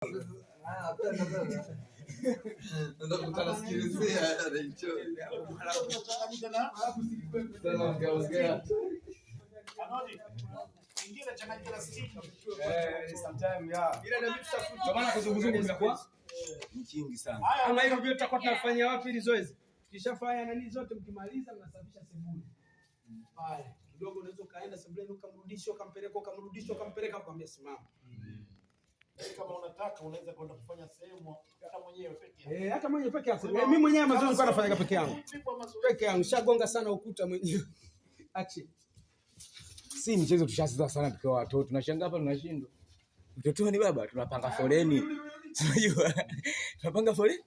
Ndio maana kizunguzungu kinakuwa ni kingi sana. Kama hivyo vile tutakuwa tunafanyia wapi hili zoezi? Tukishafanya nani zote, mkimaliza mnasafisha sebule. Pale kidogo unaweza ukaenda sebuleni ukamrudisha ukampeleka ukamrudisha ukampeleka ukamwambia simama. Kama unataka unaweza kwenda kufanya sehemu hata mwenyewe peke yako. Eh, hata mwenyewe peke yako. Mimi mwenyewe mazoezi nilikuwa nafanya peke yangu. Peke yangu nishagonga sana ukuta mwenyewe. Ache. Si mchezo tushacheza sana tukiwa watoto. Tunashangaa hapa tunashindwa. Utotoni baba tunapanga foleni. Unajua? Tunapanga foleni.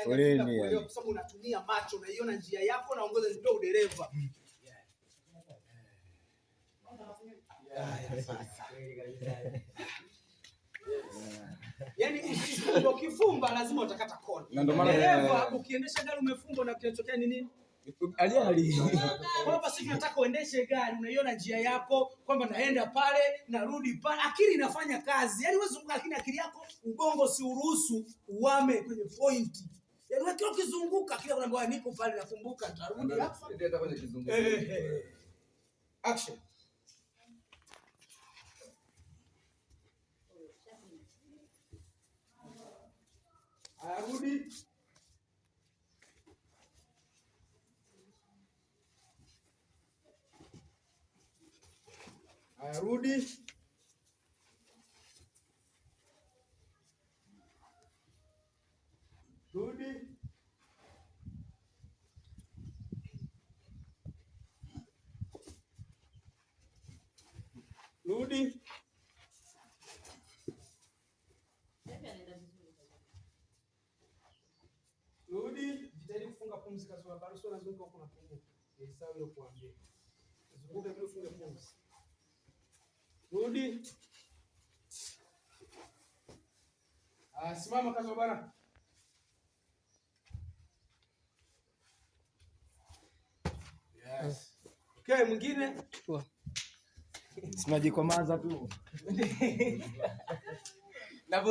Foleni. Kwa sababu unatumia macho, unaiona njia yako na ongoza ndio udereva. Yaani ukifumba ukifumba lazima utakata kona. Na ndio maana dereva ukiendesha gari umefumba na kinachotokea ni nini? Ajali. Kwamba sisi tunataka uendeshe gari, unaiona njia yako kwamba naenda pale, narudi pale, akili inafanya kazi. Yaani wewe zunguka, lakini akili yako ubongo si uruhusu uame kwenye point. Yaani wewe kila ukizunguka kila unaambiwa niko pale, nakumbuka nitarudi hapa. Action. Arudi. Arudi. Rudi. Rudi. Rudi. Jitahidi kufunga pumzi kazoa bado sio unazunguka huko unapumua. Ni sawa ile kuambia. Zunguka bila ufunge pumzi. Rudi. Ah, simama kazoa bana. Yes. Okay, mwingine. Sinajikwamaza tu.